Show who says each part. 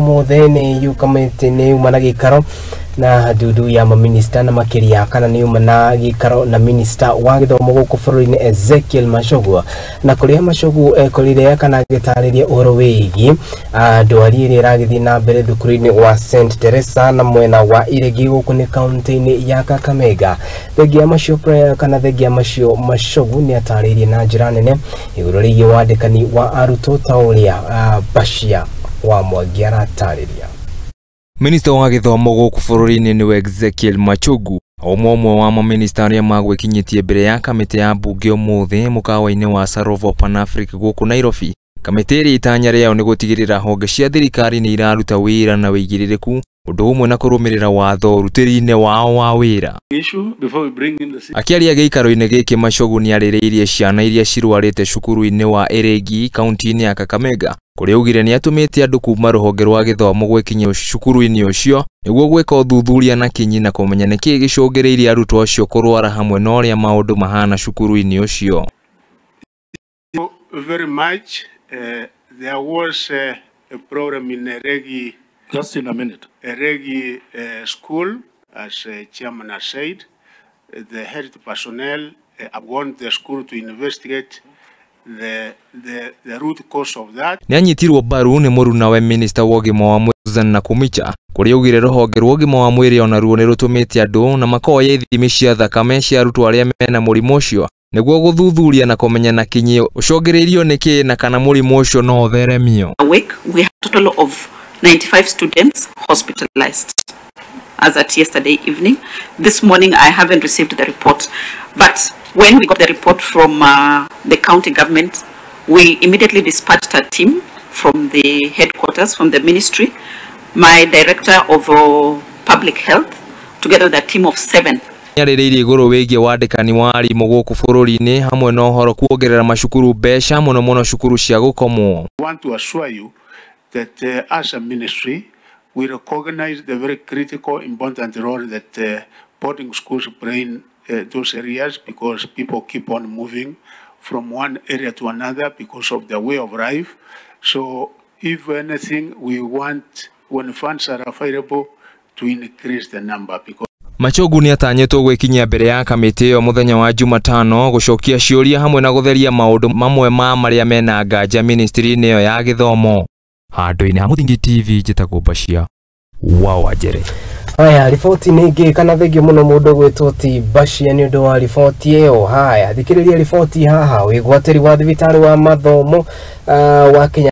Speaker 1: Ũmũthĩ nĩ yukamĩte, nĩ yuma na gĩikaro na ndundu ya maminista na makĩria kana nĩ yuma na gĩikaro na minista wa gĩthomo gũkũ bũrũri-inĩ Ezekiel Machogu, na kũrĩa Machogu ekorire kana agĩtarĩria ũhoro wĩgiĩ ndwari ĩrĩa ĩragĩthiĩ na mbere thukuru-inĩ wa St Teresa na mwena wa Iregi gũkũ nĩ kaunti-inĩ ya Kakamega. Thengia macio kana thengia macio, Machogu nĩ atarĩirie na njĩra nene igũrũ rĩgiĩ wandĩkani wa arutwo ta ũrĩa Bashia wa Mwangi aratarĩria.
Speaker 2: Minista wa gĩthomo gũkũ bũrũri-inĩ nĩwe Ezekiel Machogu, ũmwe ũmwe wa maminista arĩa magwĩkinyĩtie mbere ya kamĩtĩ ya mbunge ũmũthĩ mũkawa-inĩ wa Sarovo Pan Africa gũkũ Nairobi. Kamĩtĩ ĩrĩa itanya rĩao nĩ gũtigĩrĩra honge cia thirikari nĩ iraruta wĩra na wĩigĩrĩrĩku, ũndũ ũmwe na kũrũmĩrĩra watho ũrutĩri-inĩ wao wa wĩra. Akĩaria gĩikaro-inĩ gĩkĩ, Machogu nĩ arĩrĩirie ciana iria cirwarĩte cukuru-inĩ wa Eregi kaunti-inĩ ya Kakamega, kũrĩa augire nĩ atũmĩte andũ kuma rũhonge rwa gĩthomo gwĩkinyia cukuru-inĩ ũcio nĩguo gwĩka ũthuthuria na kinyi na kũmenya nĩkĩĩ gĩcũngĩrĩirie arutwo acio kũrwara hamwe na ũrĩa maũndũ mahana cukuru-inĩ ũcio.
Speaker 3: Very much. There was a problem in Eregi,
Speaker 4: Just in a minute.
Speaker 3: Eregi school, as chairman has said. The health personnel want the school to investigate the root cause of that.
Speaker 2: Nĩ anyitirwo mbaru nĩ mũrunawe minista wa ũgima wa mwĩrĩ Susan Nakhumicha, kũrĩa augire rũhonge rwa ũgima wa mwĩrĩ onaruo nĩ rũtũmĩte andũ na makoya ithimi cia thakame cia arutwo arĩa mena mũrimũ ũcio nĩguo gũthuthuria na kũmenya na kinyi ũcũngĩrĩirio nĩ na kana mũrimũ ũcio no ũtheremio.
Speaker 5: A week, we have a total of 95 students hospitalized as at yesterday evening. This morning, I haven't received the report. But when we got the report from the county government, we immediately dispatched a team from the headquarters, from the ministry, my director of public health, together with a team of 7.
Speaker 2: Nĩarĩrĩirie igũrũ wĩgiĩ wandĩkani wa arimũ gũkũ bũrũri-inĩ hamwe na ũhoro kuongerera macukuru mbeca, mũno mũno cukuru cia gũkomwo.
Speaker 3: I want to assure you that as a ministry, we recognize the very critical, important role that boarding schools play in those areas, because people keep on moving from one area to another because of their way of life. So if anything, we want, when funds are available, to increase the number because
Speaker 2: Machogu nĩ atanyĩtwo gwĩkinyia mbere ya kamĩtĩ ĩyo mũthenya wa Jumatano gũcokia ciũria hamwe na gũtheria maũndũ mamwe ma marĩa mena nganja ministry-inĩ ĩyo ya gĩthomo. Handũ-inĩ ha Mũthingi TV, njĩtagwo Bashia wa Wanjere.
Speaker 1: Haya, riboti nĩ ingĩ kana thengio mũno mũndũ gwĩtwo ti Bashia nĩ ũndũ wa riboti ĩyo. Haya, thikĩrĩria riboti haha. Wĩgwatĩri wa thibitarĩ wa mathomo wa Kenya.